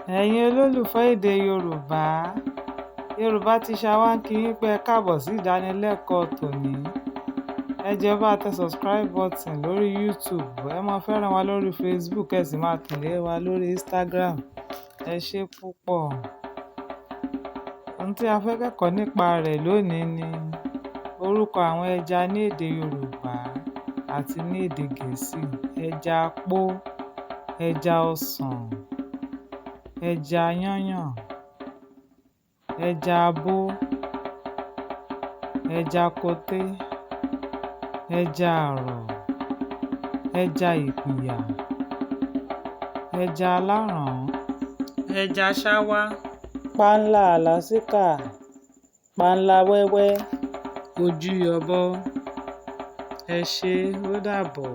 Ẹ̀yin olólùfẹ́ èdè Yorùbá, Yorùbá Teacher wa ń kí yín pé ẹ káàbọ̀ sí ìdánilẹ́kọ̀ọ́ tòní. Ẹ jọ̀ọ́, bá tẹ subscribe button lórí YouTube, ẹ máa fẹ́ràn wa lórí Facebook, ẹ sì máa tẹ̀lé wa lórí Instagram. Ẹ ṣé púpọ̀. Ohun tí a fẹ́ kẹ́kọ̀ọ́ nípa rẹ̀ lónìí ni orúkọ àwọn ẹja ní èdè Yorùbá àti ní èdè Gẹ̀ẹ́sì. Ẹja pó, ẹja ọsàn, ẹja yányàn, ẹja abó, ẹja koté, ẹja àrọ̀, ẹja ìpìyà, ẹja aláràn-án, ẹja ṣáwá, panla àlàsíkà, panla wẹ́wẹ́, ojúyọbọ. Ẹ ṣé, ó dàbọ̀.